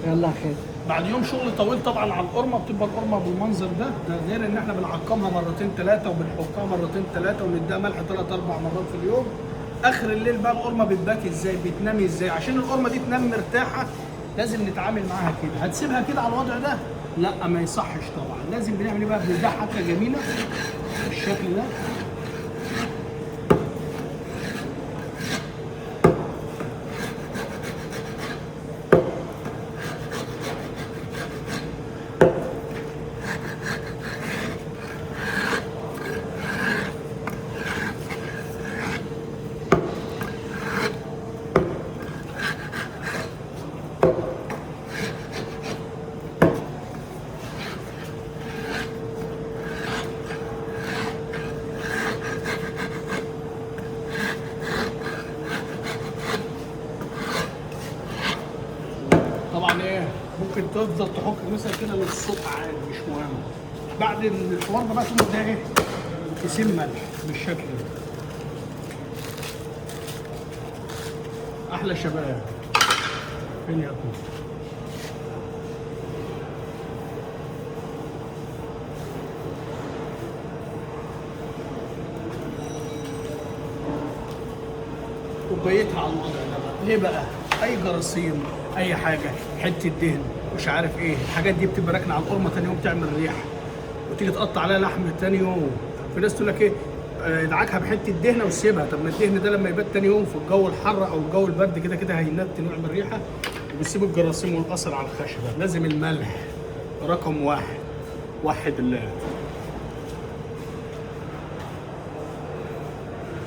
يلا خير. بعد يوم شغل طويل طبعا على القرمه، بتبقى القرمه بالمنظر ده. ده غير ان احنا بنعقمها مرتين ثلاثة وبنحطها مرتين ثلاثة ونديها ملح ثلاث اربع مرات في اليوم. اخر الليل بقى القرمه بتبات ازاي؟ بتنامي ازاي؟ عشان القرمه دي تنام مرتاحة لازم نتعامل معاها كده. هتسيبها كده على الوضع ده؟ لا ما يصحش طبعا. لازم بنعمل ايه بقى؟ بنديها حكه جميلة بالشكل ده. طبعا ايه ممكن تفضل تحك مثلا كده للصبح عادي مش مهم. بعد الحوار ده بقى تقوم ده ايه؟ كيسين ملح بالشكل ده. احلى شباب. فين يا ابني؟ كوبايتها على الوضع ده بقى. ليه بقى؟ اي جراثيم، اي حاجة، حتة دهن، مش عارف ايه، الحاجات دي بتبقى راكنه على القرمه تاني يوم تعمل ريحه، وتيجي تقطع عليها لحم تاني يوم. في ناس تقول لك ايه؟ ادعكها بحته دهنه وسيبها. طب ما الدهن ده لما يبات تاني يوم في الجو الحر او الجو البرد كده كده هينتن ويعمل ريحه، وبيسيب الجراثيم والاثر على الخشبة. لازم الملح رقم واحد. وحد الله.